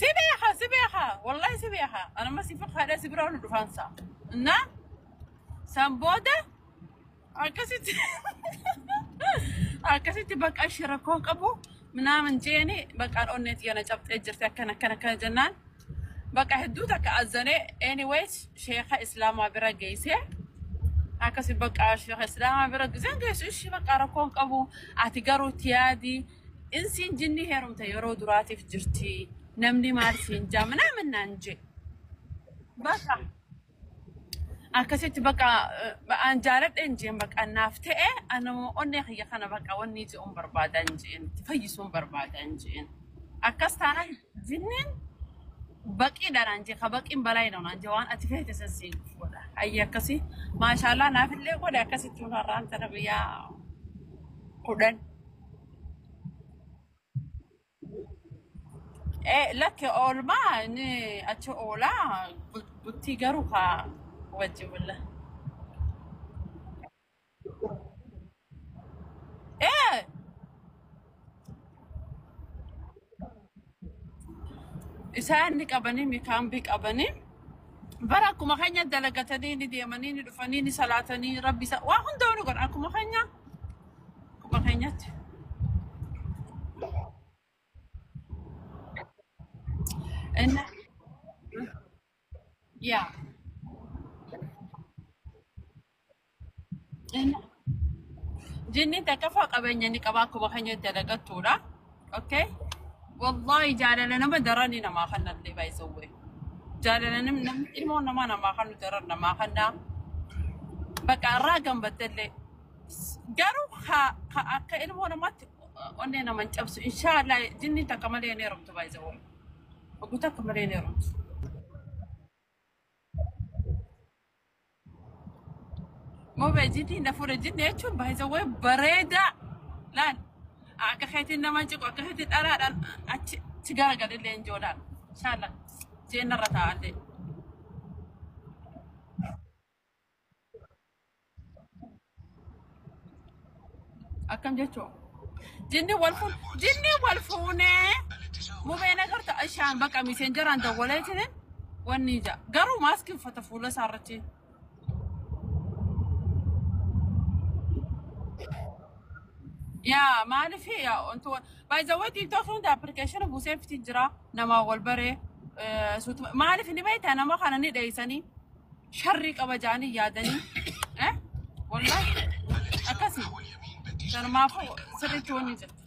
Si beeka, si beeka, wallahi si beeka. Anama si fakkaadha si bira ol dhufaansa. Na san booda akkasitti akkasitti bakka ishee rakkoo qabu minaamin jeeni bakka onnee xiyyaana cabxee jirti akkana akkana akkana jennaan. Bakka hedduu takka azzanee, anyways, sheeka islaamaa bira geessee, akkasi bakka sheeka islaamaa bira giseen geessu, ishii bakka rakkoon qabu, ati garuu itti yaadi, insiin jinni heerumte yeroo duraatiif jirti, namni maal siin jaa minaamin naan jee. Bakka akkasitti bakka an jaaladheen jeen, bakka naaf ta'e, anuma onnee kiyya kana bakka wanni je'uun barbaadan jeen, itti fayyisuun barbaadan jeen. Akkas taanaan jinniin baqiidha naan jee, ka baqiin balaa naan jee, waan ati feete san siin godha. Ayyi akkasii maashaallah naafillee godhe, akkasitti har'aan tana guyyaa 10. Lakke oolmaa inni achi oolaa bultii garuu kaa wajji bulla. Isaan ni qabanii mikaambii qabanii bara akkuma keenya dalagatanii ni deemanii ni dhufanii ni salaatanii rabbi isa waa hundaa ni godha akkuma keenya akkuma keenyatti. Inni yaa inni jinni takkaffaa qabeenya ni qaba, akkuma keenya dalagattuudha. Okay? Wallahi jaalala nama daranii namaa kannallee baay'isawwee. Jaalala namni ilmoo namaa namaa kannu daran namaa kannaa. Bakka irraa gammaddellee. Garuu ka akka ilmoo namaatti onnee nama hin cabsu. Inshaallah jinni takka malee hin heerumtu baay'isawwee. Oguu takka malee hin heerumtu. Mobee jinni na fuudhe, jinni jechuun baay'isawwee bareedaa. Laal akka keetiin nama hin ciqu, akka keetiin dhalaadhaan achi si garagalillee hin joodhaan. Inshaallah jeenarra taa'allee. Akkam jechuun jinni wal fuun jinni wal fuunee mubeen agarta ishaan bakka miseenjaraan dawwaleetiin wanni ija garuu maaskii uffata fuula isaa irratti. Yaa maaliif yaa wanti by the way TikTok hunda application buusee fiti jira namaa wal baree maaliif ni beektaa, nama kana ni dheeysanii sharrii qaba jaanii yaadanii, wallahi akkasi sanumaafuu sirriitti wanni jirti.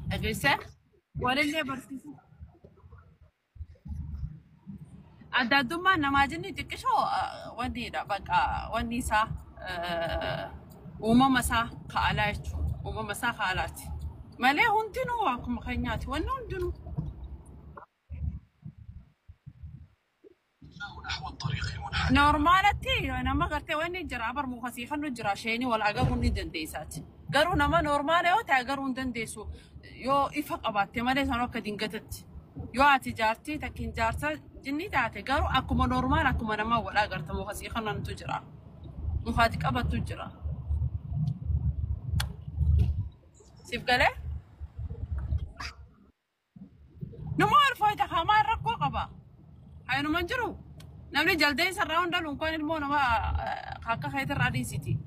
Dhageessee walillee barsiisuu. Adda addummaan namaa jinni xiqqishoo wanniidha, bakka wanni isaa uumama isaa ka alaa jechuudha. Uumama isaa ka alaati. Malee hundinuu akkuma keenyaati. Wanni hundinuu. Normaalatti nama gartee wanni jira bar mukasii kan jira isheenii wal agaruu ni dandeessaati. Garuu nama normaala yoo ta'e agaruu hin dandeessu yoo ifa qabaatte malee san akka dingatatti. Yoo ati jaartii takkiin jaarsa jinni taate garuu akkuma normaala akkuma nama wal agarta, mukasii kanantu jira. Mukaati qabattu jira. Siif galee? Numa ulfaata hamaa rakkoo qaba. Hayinuman jiru. Namni jaldeessa irraa hunda lunkoon ilmoo nama akka keetirraa dhiisiti.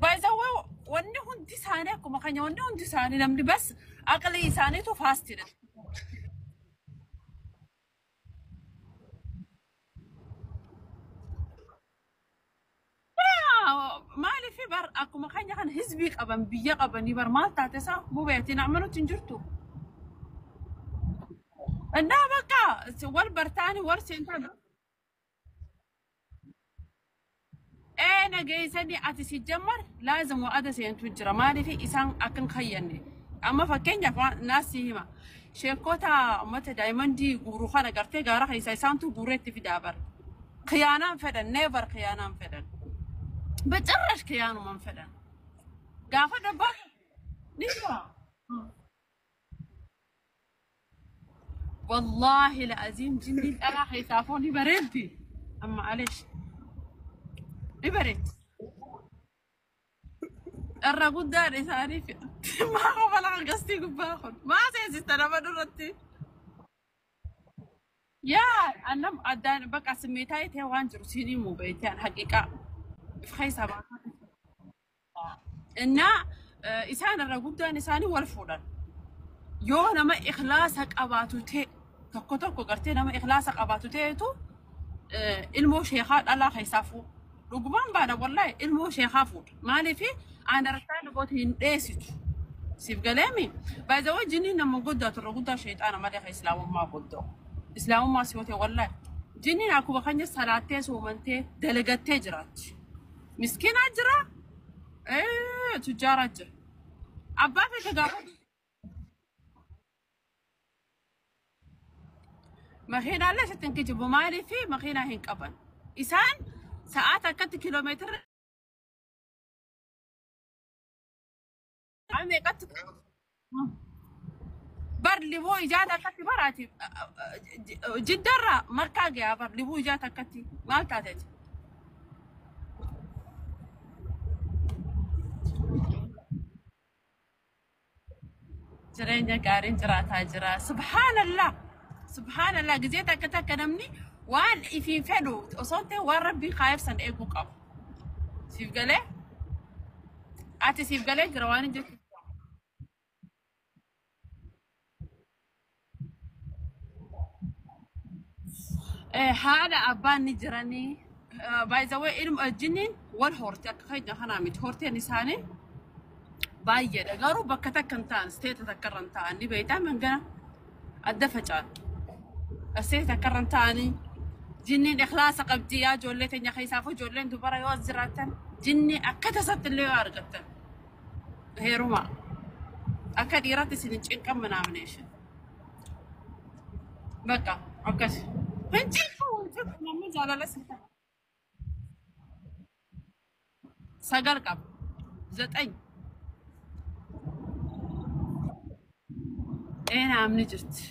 Baay'isawwan wanni hundi isaanii akkuma keenya, wanni hundi isaanii namni bas aqlii isaaniitu faastidha. Maaliif bar akkuma keenya kan hizbii qaban biyya qabanii bar maal taate isaa mubeetiin amanutti hin jirtu. Innaa bakka wal bartaanii wal seentaa. Ee nageessanii ati si jammar laazim wa'ada seentu jira, maaliif isaan akkan kayyanne amma fakkeenyaaf naas si hima, sheekota uummata daayimandii guuruu kana gartee gaara keessa isaantu guureetti fidaa bar khiyaanaan fedhan, never khiyaanaan fedhan, በጭራሽ khiyaanuman fedhan gaafa dabbaa ni jira. Wallaahi la'aziim jinni dhalaa keessaafuu ni bareeddi, amma aleesh ni bareeddi. Irra guddaadha isaaniif. Maa qofala gastii gubbaa kun? Maa seensista? Nama duratti. Yaa annam addaan bakka simmeetaa ta'e waan jiru siin himuu beekte an haqiiqaa. If keessaa baasaa. Innaa isaan irra guddaan isaanii wal fuudhan. Yoo nama ikhlaasa qabaatu ta'e, tokko tokko gartee nama ikhlaasa qabaatu ta'etu ilmoo sheekaa dhalaa keessaa fuudha. Dhugumaan baana, wallahi, ilmoo sheekaa fuudha. Maaliif understand gooti hin dheessitu. Siif galeemi? Baay'ee jinniin nama guddaatu irra guddaa sheexaana malee kan islaamummaa guddoo. Islaamummaa si yoo ta'e, wallahi, jinniin akkuma keenya salaattee, soomantee, dalagattee jiraatti. Miskiinaa jira, tujjaaraa jira. Abbaa feete gaafa makiinaallee sitti hin kijibu. Maaliif makiinaa hin qaban? Isaan sa'aat akkatti kiiloomeetira meeqatti bar liboo ijaata akkatti baraati Jiddarraa Markaa gahaa bar liboo ijaata akkatti maal taateeti? Jireenya gaariin jiraataa jira. Subhaanallah. Subhaanallah. Gizee takka takka namni waan ifiin fedhu osoo hin ta'in waan Rabbiin kaayef san eeguu qabu. Siif galee? Ati siif galee jira waan hin jettu. Haadha abbaan ni jiranii. By the way, ilma jinniin wal horte, akka keenya kanaa miti. Horteen isaanii baay'eedha. Garuu bakka takka hin ta'an, isteeta takka irra hin ta'an, ni beektaa, mangana adda faca'an. Isteeta takka irra hin ta'anii jinniin ikhlaasa qabdi. Yaa ijoollee teenya keessaafuu ijoolleen dubara yoo as jiraattan, jinni akka tasatti illee yoo argattan heeruma. Akka dhiiratti isin hin cinqan minaamneeshin. Bakka akkas. Hin cinqu, hin cinqu, namni jaalala si ta'a. 9 qaba. 9. Ee, naamni jirti.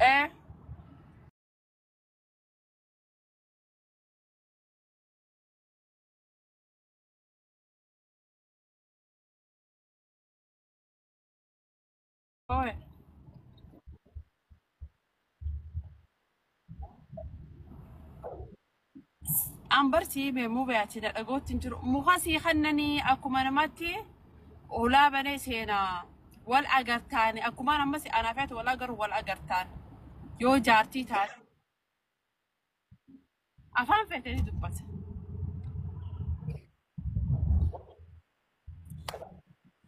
Ee. Oye. An barsii beemuu beeyaati na dhagootti hin jiru. Muka sii kannanii akkuma namatti ulaa banee seenaa wal agartaani, akkumaan ammas anaa feetu wal agaru, wal agartaan yoo jaartii taate afaan feetee ni dubbata.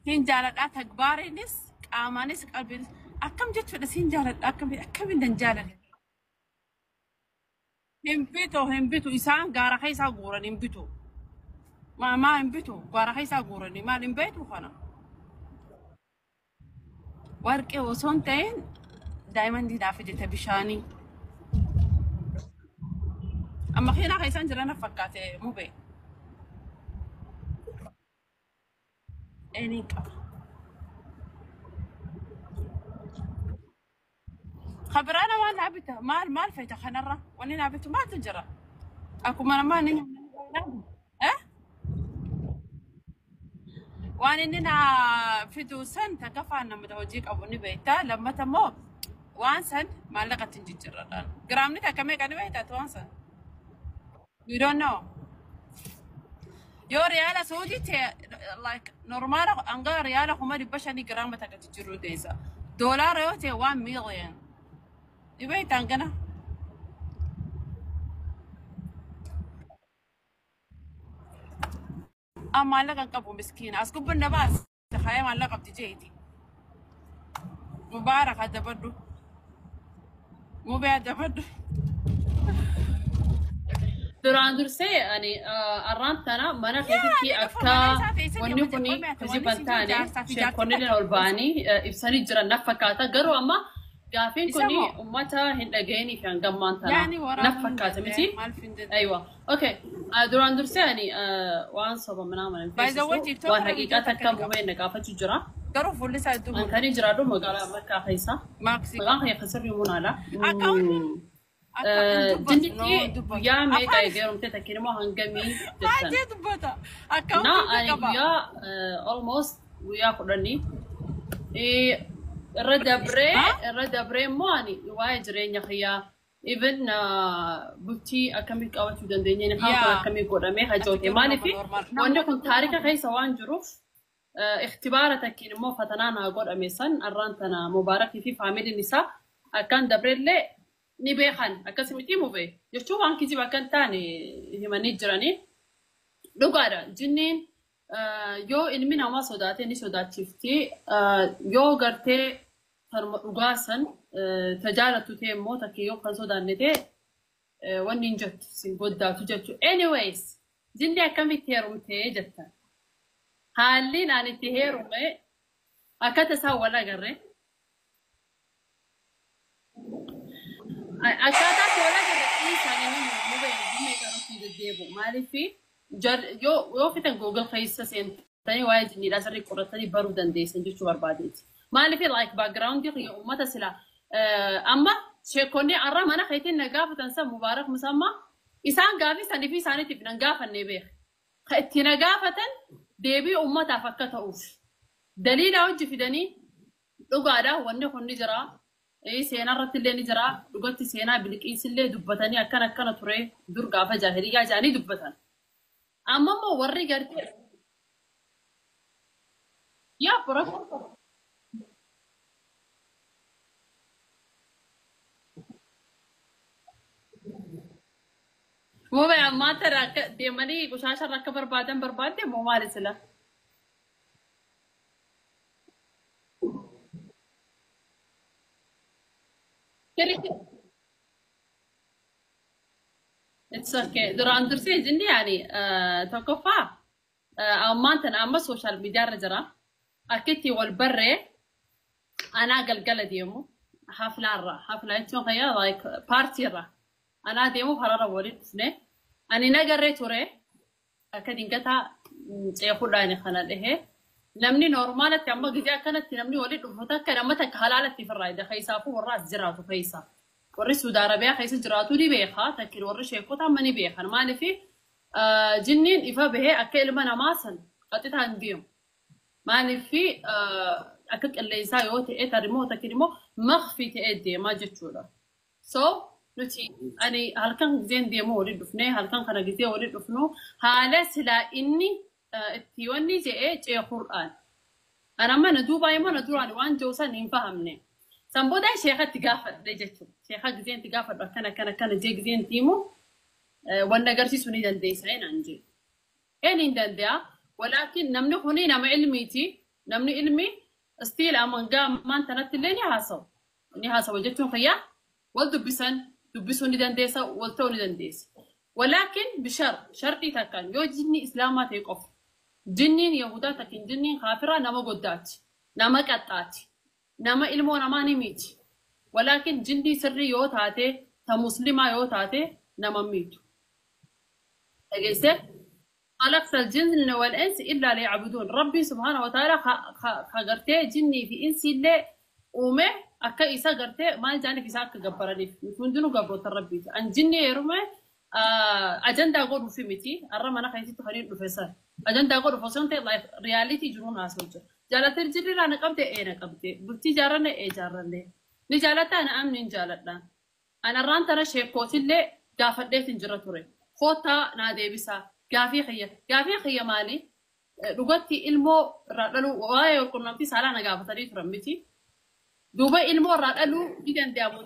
Siin jaaladhaa, tagbaariinis, qaamaanis, qalbiinis, akkam jechuudha, siin jaaladha, akkamiin dan jaaladha. Hin bitu, hin bitu, isaan gaara keessaa guuran hin bitu. Maa hin bitu, gaara keessaa guuranii maal hin beektu kana. Warqee osoo hin ta'in diamondii naaf fidete bishaanii. Amma kiinaa keessaan jiran na fakkaate mubee. Eeniin qaba. Kabiraa namaa naa bita, maal maal feeta kanarra, wanni naa bitu maaltu jira? Akkuma namaa inni eh? Waan inni naa fidu san takkaffaan nama hojii qabu ni beekta. Lammata immoo waan san maallaqatti hin jijjiirradhaan. Giraamni takka meeqa ni beekta waan san? You don't know. Yoo riyaala Saudii ta'e, like normaala hanga riyaala 500,000 giraama takka jijjiiruu deessa. Doolaara yoo ta'e 1 million. Ni beekta hangana? An maallaqa hin qabu, miskiina. As gubbin na baas. Kayee maallaqa qabdi jeeti. Mubaarak adabadhu. Mubee adabadhu. Duraan dursee ani arraan tana mana Yaa keessatti ni dhufa akka mana isaa feesanii wanni amma kun jalqabee ati wanni kijiban siin jiru taane jaarsaa fi jaartii sheekonni takka ol ba'anii ibsanii jiran naf fakkaata. Garuu amma gaafiin Isa kun moo uummata hin dhaga'inii fi hangammaan tana yaani naf waraabuu hin fakkaata danda'e miti. maal hin danda'e. Aywa. Okay. Duraan dursee ani waan soba manaa mana hin By the way, feesisu TikTok waan irra haqiiqaa viidiyoo takka takka ni qaba. mubeen na gaafachuu jira. Garuu fuulli isaa hedduu An mul'ata. kan jiraadhu magaalaa Makkaa keessa. Maaksii Maqaan qaba. kiyya kasirri munaadha. Akkaawuntiin akka hin dubbatu, no, Jinnitti hin dubbatu. guyyaa meeqa Afaan eegarumte takkiin immoo hangamii maal jettan. jee dubbata. Na Akkaawuntiin ani qaba. guyyaa almost Guyyaa 10. Irra dabree irra dabree immoo ani waa'ee jireenya kiyyaa, even bultii akkamii qabachuu dandeenya, inni kaan kun akkamii godhamee hajoote. Maaliif wanni kun taarika keessa waan jiruuf, ikhtibaara takkiin immoo fatanaa naa godhame san arraan tana Mubaarakii fi faamiliin isaa akkaan dabreellee ni beekan. Akkasumatti mube jechuun waan kijiba akka hin taane himanii jiranii. Dhugaadha, jinniin yoo ilmi namaa sodaate ni sodaachifti. Yoo gartee tanuma dhugaa san tajaalattu ta'e immoo takki yoo kan sodaanne ta'e wanni hin jettu sin goddaatu jechuudha. Anyways, jinni akkamitti heerumtee jettan. Haalli ani itti heerume akka tasaa wal agarre. Akkaataa itti wal agarre dhiisanii mubee mubee qaruutti deddeebi'u. Maaliif yoo fitan Google keessa seentanii waa'ee jinniidhaa sirrii qoratanii baruu dandeessan jechuu barbaadeeti. Maaliif like background kiyya uummata sila amma sheekonni arra mana keetiin na gaafatan san, Mubaarak Musammaa, isaan gaafii sanii fi isaaniitiif nan gaafanne beek. Ka itti na gaafatan deebii uummataaf akka ta'uuf. Daliila hojii fidanii dhugaadha, wanni kun ni jira. Seenaa irratti illee ni jira. Dhugatti seenaa Bilqiis illee dubbatanii akkana akkana ture dur gaafa jaahiliyyaa jedhanii dubbatan. Amma immoo warri gartee yaa rakkoo Mube ammaa tana akka deemanii qushaasha irra akka barbaadan barbaadde moo maali sila? It's okay. Duraan dursee jinni yaani tokkoffaa ammaan tana amma social media irra jira. Akka itti wal barree, anaa galgala deemu haflaarra. Haflaa jechuun kayyaa like paartiirra. Anaa deemu harara waliin dhufne. Ani nagarree ture. Akka dingataa ceekuudhaan kana dhahee. Namni normaalatti amma gizee akkanatti namni waliin dhufu takka nama takka halaalatti firraa hidha. Keessaafuu warra as jiraatu keessa. Warri Suudi Arabiyaa keessa jiraatu ni beeka. Takkiin warri sheekota amma ni beekan. Maaliif jinniin ifa bahee akka ilma namaa san qaxitaan deemu. Maaliif akka qilleensaa yoo ta'e tarimmoo takkiin immoo makfii ta'ee deemaa jechuudha. So nuti ani halkan gizeen deemu waliin dhufnee, halkan kana gizee waliin dhufnu haala silaa inni itti wanni je'ee ceekuudhaan. Ani amma na duubaa immoo na duraan waan jiru san hin fahamne. San booda sheekatti gaafadhe jechuudha. Sheeka gizeen itti gaafadhu akkana akkana akkana jee gizeen itti himu, wanni agarsiisuu ni dandeessa naan jee. Een hin danda'a. Walaakin namni kuni nama ilmiiti. Namni ilmi still amangaa ammaan tanatti illee ni haasawu. Ni haasawu jechuun fayyaa wal dubbisan dubbisuu ni dandeessa, wal ta'uu ni dandeessa. Walaakin bishar sharxii takkaan yoo jinni islaamaa ta'e qofa. Jinniin Yahudaa takkin jinniin kaafiraa nama goddaati. Nama qaxxaati. Nama ilmoo namaa ni miiti. Walaakin jinnii sirrii yoo taate, ta muslimaa yoo taate, nama miitu. Dhageessee? خلقت الجن والإنس إلا ليعبدون. ربي سبحانه وتعالى خغرتي جني في إنسي اللي uume akka isa gartee maal jaaniif isa akka gabbaraniif. Nuti hundinuu gabroota rabbiiti. An jinni heerume ajandaa godhuufi miti. Har'a mana keessatti kan hin dhufe san. Ajandaa godhuuf osoo hin ta'e life reality jiruun haasa'u jira. Jaalatee jirri na qabde, ee na qabde. Bultii jaarranne, ee jaarranne. Ni jaalattaa na amni hin jaaladha. An arraan tana sheekootillee gaafadheetin jira ture. Koottaa naa deebisaa. Gaafii kiyya. Gaafii kiyya maali? Dhugatti ilmoo irraa dhaluu waa'ee walqunnamtii saalaa na gaafatanii turan miti. Duuba ilmoo irraa dhaluu ni danda'amu.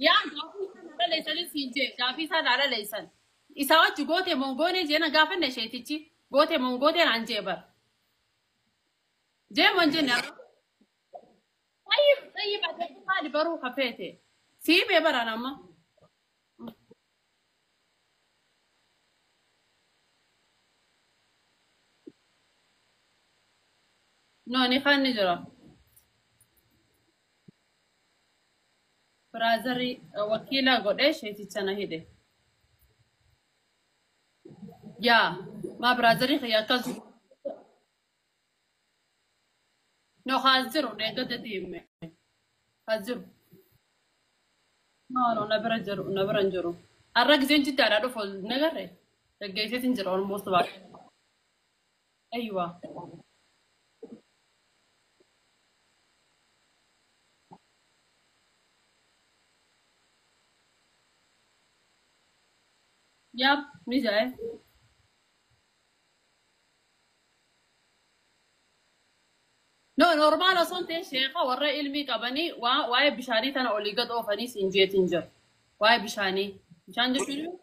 Yaa gaafii isaa naa dhaleessanii siin jee, gaafii isaa naa dhaleessan. Isaa wajji gootee mongoonee jee na gaafanne sheetichi, gootee mongootee naan jee bara. Jee mon jenne. طيب طيب, ati maali baruu kafeete? Sii bee baraan amma. No, ni kaan ni jira. Biraazarii wakiila godhee sheeticha na hidhe. Yaa maa biraazarii kiyya akkas. No, haas jiru, deeggata deeme. Haas jiru. No, no, na bira jiru, na bira hin jiru. Har'a giseen jiddaadhaa dhufu nagarre. Gaggeesseetiin jira almost baay'ee. Aywa. Yap, ni jae. No, normaal osoo hin ta'in sheeka warra ilmii qabanii waa'ee bishaanii tana olii gad oofanii siin jeetiin jiru. Waa'ee bishaanii. Bishaan jechuun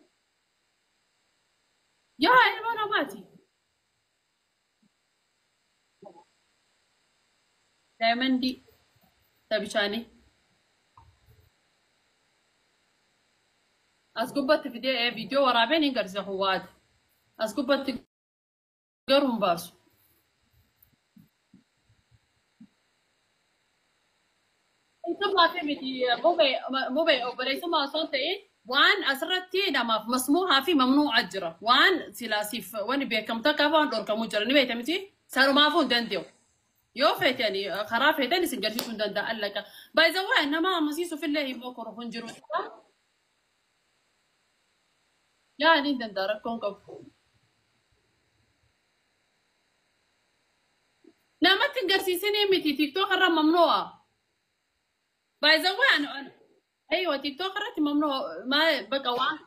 yaa ilma namaati. Daayimandii ta bishaanii. As gubbatti fidee viidiyoo waraabeen hin garsiisa huwaati. As gubbatti garuu hin baasu. Obboleessummaa fi miti mubee obboleessummaa osoo hin ta'in waan asirratti namaaf masmuuhaa fi mamnuu'a jira. Waan silaasiif wani beekamtu akka waan dhorkamuu jira ni beekta miti sanumaafuu hin danda'u. Yoo feetan karaa feetan isin garsiisuu hin danda'an laqa. Baay'ee nama amansiisuuf illee hin mokoru hin jiru. Yaa ni danda'a rakkoon qabu. Namatti hin garsiisinii miti TikTok irra mamnuu'a. By the way, أيوة تيك توك irratti mamnuu'a ما بقى waan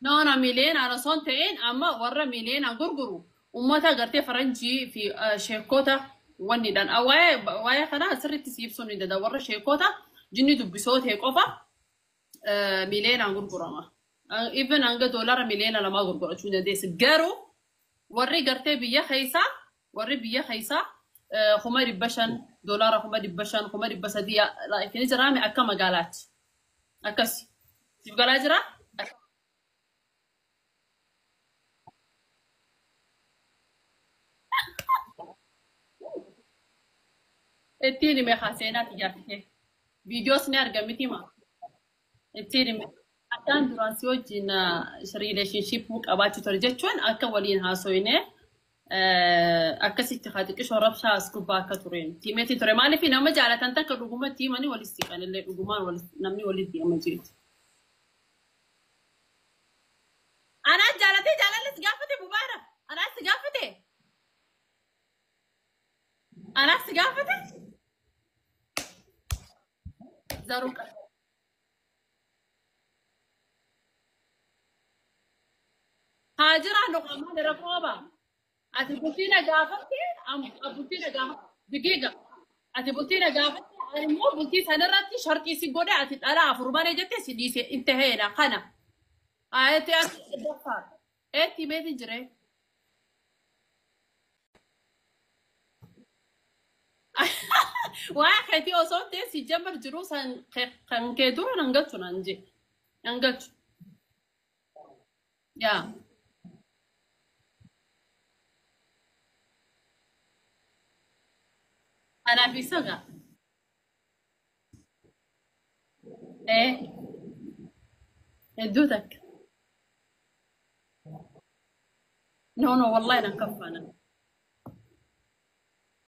No, no, miiliyoonaan osoo hin ta'in amma warra miiliyoonaan gurguru uummata gartee faranjii fi sheekota wannidhaan. Waa'ee kanaa sirriitti si ibsuun ni danda'a. Warra sheekota jinni dubbisoo ta'e qofa miiliyoonaan gurgurama. Even hanga $2 million gurgurachuu ni dandeessa. Garuu warri gartee biyya keessaa warri biyya keessaa 500,000 $500,000 300,000 ni jiraame akka magaalaatti. Akkasi. Siif galaa jiraa? Ittiin hime haa seenaati jaartee. Viidiyoos ni argamiti ma? Ittiin hime. Akkaan duraan si wajjin relationship qabaachuu ture jechuun akka waliin haasoyne akkasitti haa xiqqishoo rabshaa as gubbaa akka tureen. Tiimeetiin ture maaliif nama jaalatan takka dhugumatti himanii walis siqanillee dhugumaan namni walitti deema jeeti. Anaa jaalatee jaalalli si gaafate Mubaara. Anaa si gaafate. Anaa si gaafate. Zaruu qaba. Haa jiraannu qaamaan rakkoo qaba. Ati bultii na gaafatte, bultii na gaafatte, digiiga. Ati bultii na gaafatte, ani immoo bultii sanarratti sharxii si godhe ati dhala afur malee jettee si dhiise in taheena kana. Ati ati daffaar. Eetti beetin jiree. Waa keetii osoo hin ta'in si jammar jiru san kan kee dura nan galchu nan jee. Nan galchu. Yaa. Anaaf isa gaa. Ee. Hedduu takka. No, no, wallahi nan kaffana.